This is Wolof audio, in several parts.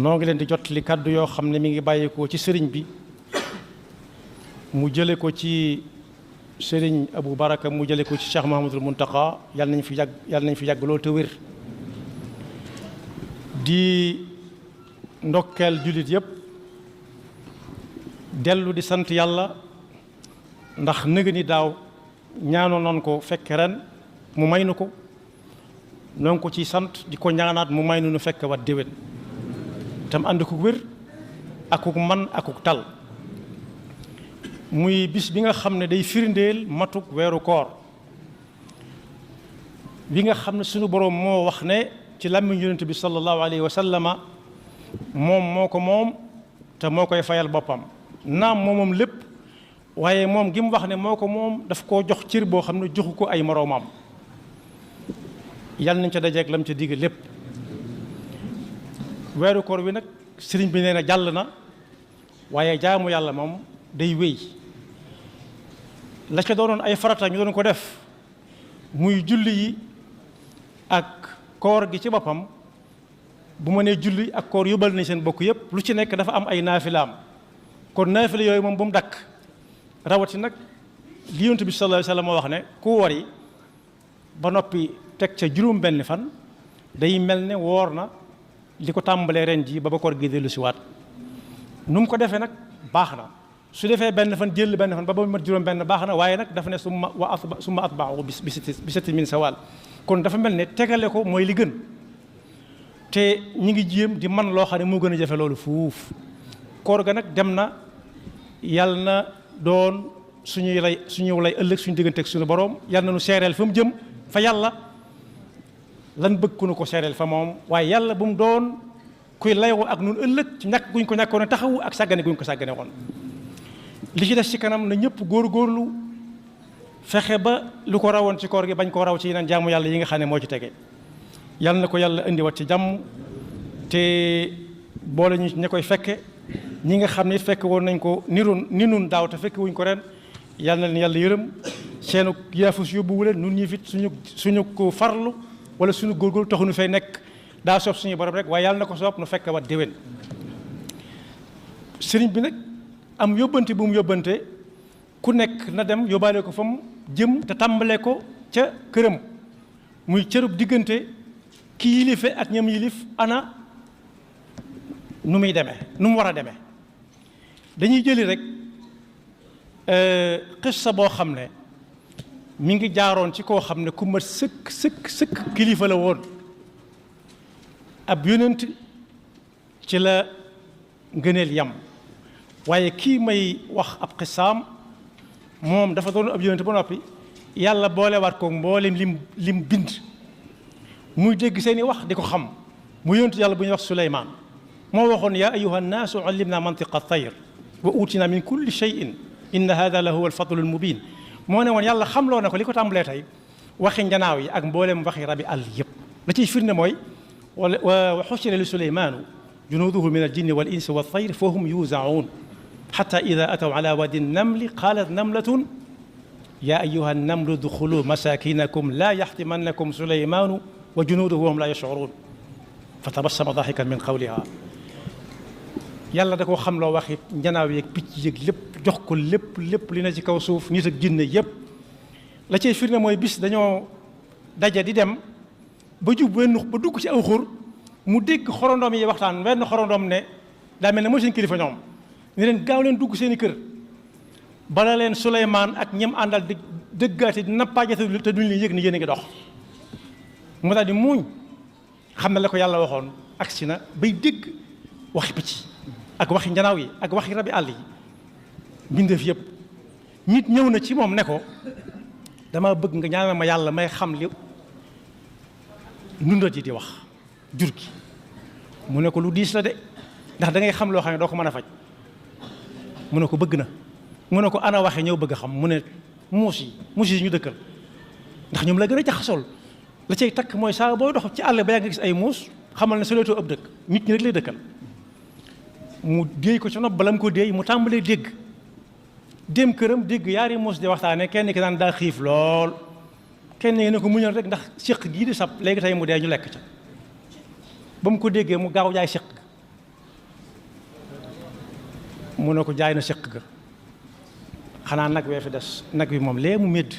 noo ngi leen di jottali kàddu yoo xam ne mi ngi bàyyeekoo ci sëriñ bi mu jële ko ci sëriñ Abu Baraka mu jële ko ci Cheikh Mahamadul Muntaqa yàlla nañ fi yàgg loolu te wér. di ndokkeel jullit yépp dellu di sant yàlla ndax nëgë ni daaw ñaanoon noon ko fekk ren mu may nu ko noo ngi ko ci sant di ko ñaanaat mu may nu fekk wat déwén tam ànd ko wér akuk man akuk tal muy bis bi nga xam ne day firndeel matuk weeru koor bi nga xam ne suñu boroom moo wax ne ci làmmiñ yonent bi sallallahu alayhi wa sallama moom moo ko moom te moo koy fayal boppam naam moomam lépp waaye moom gi mu wax ne moo ko moom daf koo jox cër boo xam ne joxu ko ay moroomam yàlla nañ ca dajeeg lam ca digg lépp. weeru koor wi nag sëriñ bi nee na jàll na waaye jaamu yàlla moom day wéy la ca doonoon ay farata ñu doon ko def muy julli yi ak koor gi ci boppam bu ma nee julli ak koor yóbbal nañ seen bokk yépp lu ci nekk dafa am ay naafilaam kon naafila yooyu moom bu mu dakk rawati nag li Yonent bi sallallahu alayhi wa sallam moo wax ne ku wori ba noppi teg ca juróom benn fan day mel ne woor na li ko tàmbalee ren ji ba koor gi dellu si waat nu mu ko defee nag baax na su defee benn fan jël benn fan ba mat juróom benn baax na waaye nag dafa ne summa atba'u bi sitti min sawaal kon dafa mel ne tegale ko mooy li gën te ñi ngi jéem di man loo xam ne moo gën a jafe loolu fuuf koor ga nag dem na yàlla na doon suñuy lay ëllëg suñu digganteeg suñu borom yàlla na nu seereel fa mu jëm fa yàlla lan bëgg ku nu ko seereel fa moom waaye yàlla bu mu doon kuy layoo ak nun ëllëg ci ñàkk guñ ko ñàkkoon a taxawu ak sàggane guñ ko sàggane woon li ci des ci kanam na ñëpp góorgóorlu fexe ba lu ko rawoon ci koor gi bañ koo raw ci yeneen jaamu yàlla yi nga xam ne moo ci tege yàlla na ko yàlla indiwaat ci jàmm te boole ñu ña koy fekke ñi nga xam ne it fekk woon nañ ko ni nun daaw te fekke wuñ ko ren yàlla na leen yàlla yërëm seenu yaafus yóbbuwu leen nun ñi fit suñu ko farlu wala suñu góorgóorlu taxu nu fay nekk daa soob suñu borom rek waaye yàlla na ko soob nu fekk wat déwén sëriñ bi nag am yóbbante bu mu yóbbante ku nekk na dem yóbbaale ko fa mu jëm te tàmbale ko ca këram muy cërub diggante ki yilife ak ñam yilif ana nu muy demee nu mu war a demee dañuy jëli rek xissa boo xam ne mi ngi jaaroon ci koo xam ne ku mat sëkk kilifa la woon ab yonent ci la ngëneel yam waaye kii may wax ab xissaam moom dafa doon ab yonent ba noppi yàlla boolewaat ko mboolem lim bind muy dégg seeni wax di ko xam mu yonent yàlla bu ñuy wax Suleymaan moo waxoon yaa ayyuha nnaasu allimna mantiqa tayr wa utina min kulli shay'in inna hada la huwa alfadlu almubin moo ne woon yàlla xamloo na ko li ko tàmbalee tey waxi njanaaw yi ak mboolem waxi rabi àll yëpp la ciy firnde mooy wa xushira li suleymaanu junuuduhu min aljinni wal insi wa tayr fa hum yuuzaun xata ida ataw ala wadi namli qaalat namlatun yaa ayyuha namlu duxulu masakinakum laa yaxtimannakum suleymaanu wa junuuduhu wa hum laa yashcuruun fa tabassama daaxikan min qawliha yàlla da koo xam loo waxi njanaaw yeeg picc yeeg lépp jox ko lépp li na ci kaw suuf nit ak jinne yépp la cay firnde mooy bis dañoo daje di dem ba jub ba dugg ci aw xur mu dégg xorondoom yi waxtaan wenn xorondoom ne daa mel ne mooy seen kilifa ñoom ne leen gaaw leen dugg seeni kër bala leen Suleymaan ak ñem àndal di dëggaate di nappaaje te duñ leen yëg ni yéen a ngi dox mu daal di muuñ xam ne la ko yàlla waxoon agsi na bay dégg waxi picc ak waxi njanaaw yi ak waxi rabi àll yi mbindeef yëpp nit ñëw na ci moom ne ko dama bëgg nga ñaanal ma yàlla may xam li ndundat yi di wax jur gi mu ne ko lu diis la de ndax da ngay xam loo xam ne doo ko mën a faj mu ne ko bëgg na mu ne ko ana waxe ñëw bëgg a xam mu ne muus yi ñu dëkkal ndax ñoom la gën a jaxasool la cay takk mooy saa booy dox ci àll ba yaa nga gis ay muus xamal ne soleetoo ab dëkk nit ñi rek lay dëkkal mu déey ko ci nopp bala mu ko déey mu tàmbalee dégg dem këram dégg yaari muus di waxtaane kenn ki naan daa xiif lool kenn ne ko muñal rek ndax séq gii di sab léegi tey mu dee ñu lekk ca ba mu ko déggee mu gaaw jaay séq mu ne ko jaay na seq ga xanaa nag wee fi des nag wi moom lee mu médd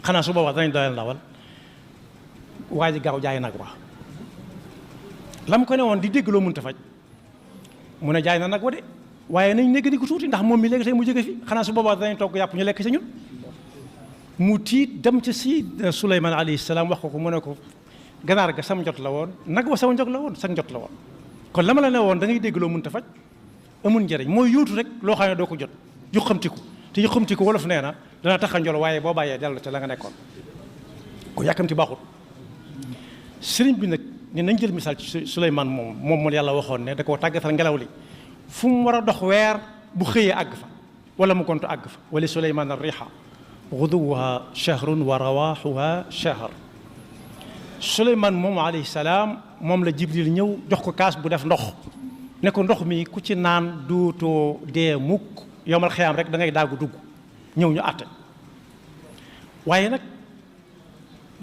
xanaa su boobaa danañ doyal ndawal waa ji gaaw jaay nag wa lam ko ne woon di dégg loo mënta faj mu ne jaay na nag wa de waaye nañ nekk ni ko tuuti ndax moom mi léegi tey mu jóge fi xanaa su boobaa danañ togg yàpp ñu lekk sa ñun mu tiit dem ca si Suleymaan alayhi salaam wax ko mu ne ko ganaar ga sam njot la woon nag wa sama njot la woon sa njot la woon kon la ma la ne woon da ngay dégg loo mënta faj amul njëriñ mooy yóotu rek loo xam ne doo ko jot yu xamtiku te yu xamtiku wolof nee na dana tax a njol waaye boo bàyyee dellu ca la nga nekkoon ko yàkkamti baaxul sëriñ bi nag ne nañ jël misaal ci Suleymaan moom yàlla waxoon ne da koo tàggatal ngelaw li fu mu war a dox weer bu xëyee àgg fa wala mu gontu àgg fa wala Suleymaan ar-riiha guduwuha shahrun wa rawaaxuha shahr Suleymaan moom alayhi salaam moom la Jibril ñëw jox ko kaas bu def ndox ne ko ndox mi ku ci naan duutoo dee mukk yowmal xiyaam rek da ngay daagu dugg ñëw ñu àtte waaye nag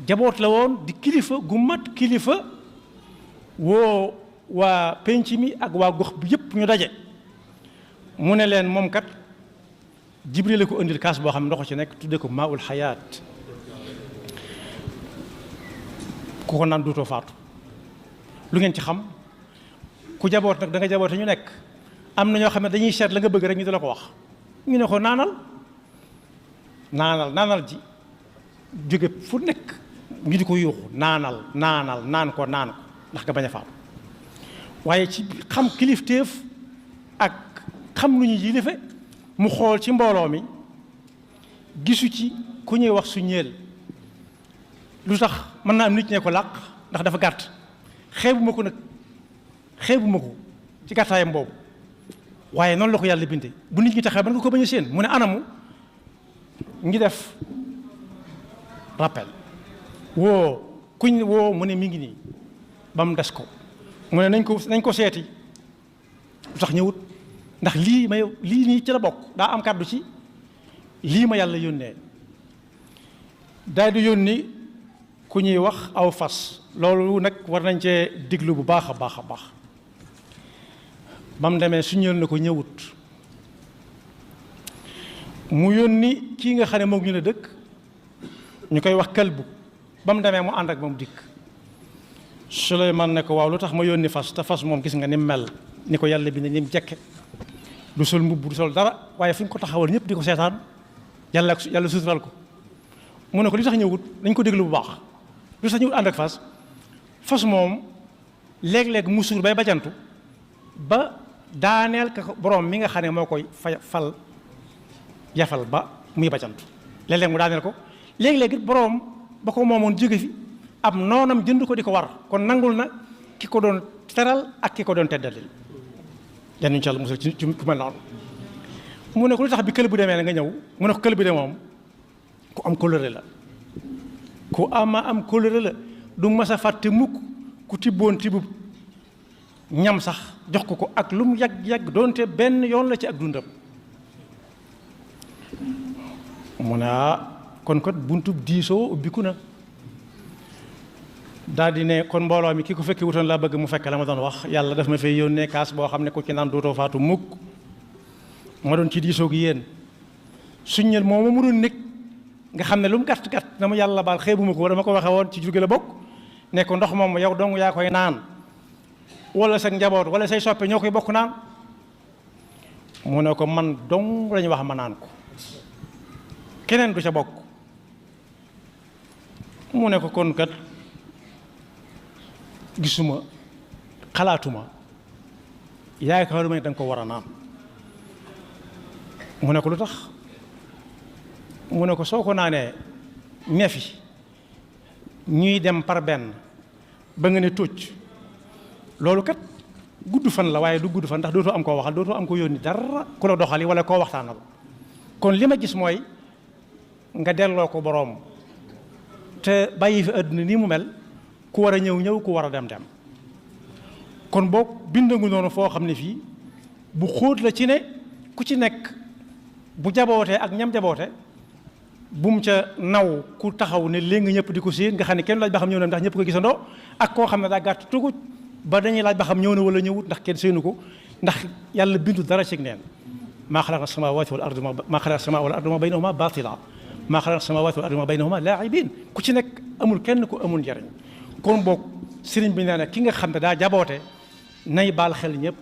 jaboot la woon di kilifa gu mat kilifa woo waa penc mi ak waa gox bi yëpp ñu daje mu ne leen moom kat Jibril la ko indil kaas boo xam ne ndox ci nekk tudde ko maaul xayaat ku ko naan duutoo faatu lu ngeen ci xam ku jaboot nag da nga jaboote ñu nekk am na ñoo xam ne dañuy seet la nga bëgg rek ñu di la ko wax ñu ne ko naanal ji jóge fu nekk ñu di ko yuuxu naanal naan ko ndax nga bañ a faatu waaye ci xam kilifteef ak xam lu ñu yilife mu xool ci mbooloo mi gisu ci ku ñuy wax su ñeel lu tax mën naa am nit ñee ko làq ndax dafa gàtt xeebuma ko ci gàttaayam boobu waaye noonu la ko yàlla bindee bu nit ñi taxee ba nga ko bañ a séen mu ne anamu ngi def rappel kuñ woo mu ne mi ngi nii ba mu des ko mu ne nañ ko seeti lu tax ñëwut ndax lii nii ci la bokk daa am kàddu ci lii ma yàlla yónnee daal di yónni ku ñuy wax aw fas loolu nag war nañ cee diglu bu baax a baax a baax ba mu demee su ñël na ko ñëwut mu yónni kii nga xam ne moom ñu ne dëkk ñu koy wax kalbu ba mu demee mu ànd ak moom dikk Suleymaan ne ko waaw lu tax ma yónni fas te fas moom gis nga ni mu mel ni ko yàlla bi ne ni mu jekke du sol mbubb du sol dara waaye fu ñu ko taxawal ñëpp di ko seetaan yàlla sutural ko mu ne ko li tax ñëwut dañ ko déglu bu baax lu tax ñëwut ànd ak fas moom léeg-léeg mu suur bay bajantu ba daaneel ka borom mi nga xam ne moo koy fal yafal ba muy bajantu léeg-léeg mu daaneel ko léeg-léeg it borom ba ko moomoon jóge fi ab noonam jënd ko di ko war kon nangul na ki ko doon teral ak ki ko doon teddalil yan incha allah musal ci ku mel noonu mu ne ko lu tax bi kël bu demee la nga ñëw mu ne ko kël bi de moom ku am kóllëre la ku am kóllëre la du mas a fàtte mukk ku tibboon tibbub ñam sax jox ko ak lu mu yàgg doonte benn yoon la ci ak dundam mu ne kon kat buntub diisoo ubbiku na daal di ne kon mbooloo mi ki ko fekki wutoon laa bëgg mu fekk la ma doon wax yàlla daf ma fay yónnee kaas boo xam ne ku ci naan dootoo faatu mukk ma doon ci diisoo gi yéen suñ ñël moom mu doon nekk nga xam ne lu mu gàtt na ma yàlla baal xeebuma ko dama ko waxee woon ci jóge la bokk ne ko ndox moom yow dong yaa koy naan wala sa njaboot wala say soppe ñoo koy bokk naan mu ne ko man dong lañu wax ma naan ko keneen du ca bokk mu ne ko kon kat gisuma xalaatuma yaakaaruma ne danga ko war a naan mu ne ko lu tax mu ne ko soo ko naanee neefi ñuy dem par benn ba nga ne tócc loolu kat gudd fan la waaye du gudd fan ndax dootoo am koo waxal dootoo am ko yónni dara ku la doxali wala koo waxtaanal kon li ma gis mooy nga delloo ko boroom te bàyyi fi àdduna nii mu mel ku war a ñëw ku war a dem kon boog bindangu noonu foo xam ne fii bu xóot la ci ne ku ci nekk bu jabootee ak ñam jaboote bu mu ca naw ku taxaw ne léegi ñëpp di ko séen nga xam ne kenn laaj ba xam ñëw na ndax ñëpp ko gisandoo ak koo xam ne daa gàtt tugut ba dañuy laaj ba xam ñëw na wala ñëwut ndax kenn séenu ko ndax yàlla bindu dara ci neen maa xalaqa samaawaati wal ardi maa xalaqa samaawaati wal ardi ma baynahuma baatila maa xalaqa samaawaati wal ardi ma baynahuma laa'ibiin ku ci nekk amul kenn ku amul njariñ kon boog sëriñ bi nee na ki nga xam ne daa jaboote nay baal xel ñëpp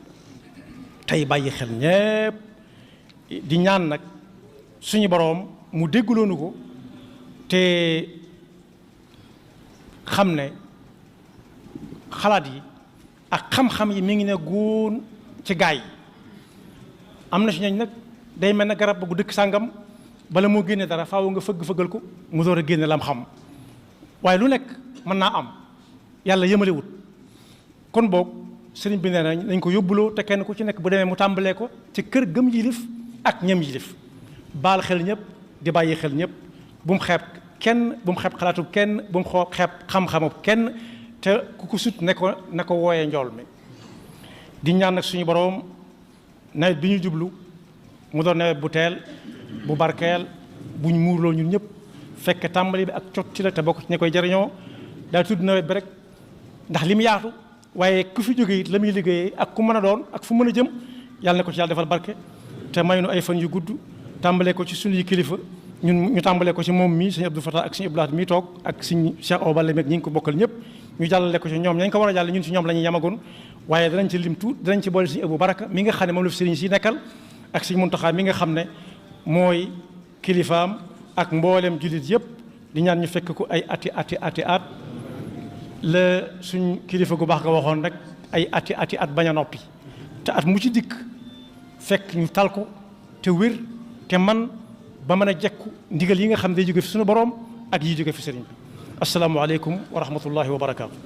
tey bàyyi xel ñëpp di ñaan nag suñu boroom mu déggloonu ko te xam ne xalaat yi ak xam-xam yi mi ngi ne góon ci gaay yi am na si ñooñ nag day mel ne garab gu dëkk sàngam bala moo génne dara faaw nga fëgg-fëggal ko mu door a génne lam xam waaye lu nekk mën naa am yàlla yëmalewut kon boog sëriñ bi nee na nañ ko yóbbuloo te kenn ku ci nekk bu demee mu tàmbalee ko ci kër gëm yilif ak ñam yilif baal xel ñëpp di bàyyi xel ñëpp bu mu xeeb kenn bu mu xeeb xalaatu kenn bu mu xeeb xam-xamu kenn te ku ko sut ne ko na ko wooyee njool mi di ñaan nag suñu boroom nawet bi ñu jublu mu doon nawet bu teel bu barkeel buñ muurloo ñun ñëpp fekk tàmbali bi ak cotti la te bokk ci ña koy jariñoo daal tudd nawet bi rek ndax li mu yaatu waaye ku fi jóge it la muy liggéeyee ak ku mën a doon ak fu mën a jëm yàlla na ko ci yàlla defal barke te may nu ay fan yu gudd tàmbalee ko ci suñuy kilifa ñun ñu tàmbalee ko ci moom mii sëñ Abdou Fatah ak sëñ Abdou Lahad mii toog ak sëñ Cheikh Awa Balla meeg ñi ngi ko bokkal ñëpp ñu jàllale ko ci ñoom ñañ ko war a jàll ñun ci ñoom la ñuy yamagoon waaye danañ ci lim tuut danañ ci boole sëñ Abou Baraka mi nga xam ne moom la fi sëriñ si nekkal ak sëñ Muntaxa mi nga xam ne mooy kilifaam ak mboolem jullit yëpp di ñaan ñu fekk ko ay ati at la suñ kilifa gu baax nga waxoon rek ay ati at bañ a noppi te at mu ci dikk fekk ñu tal ko te wér te man ba mën a jekku ndigal yi nga xam ne day jóge fi suñu borom ak yi jóge fi sëriñ bi asalaamaaleykum wa rahmatullahi wa barakaatu.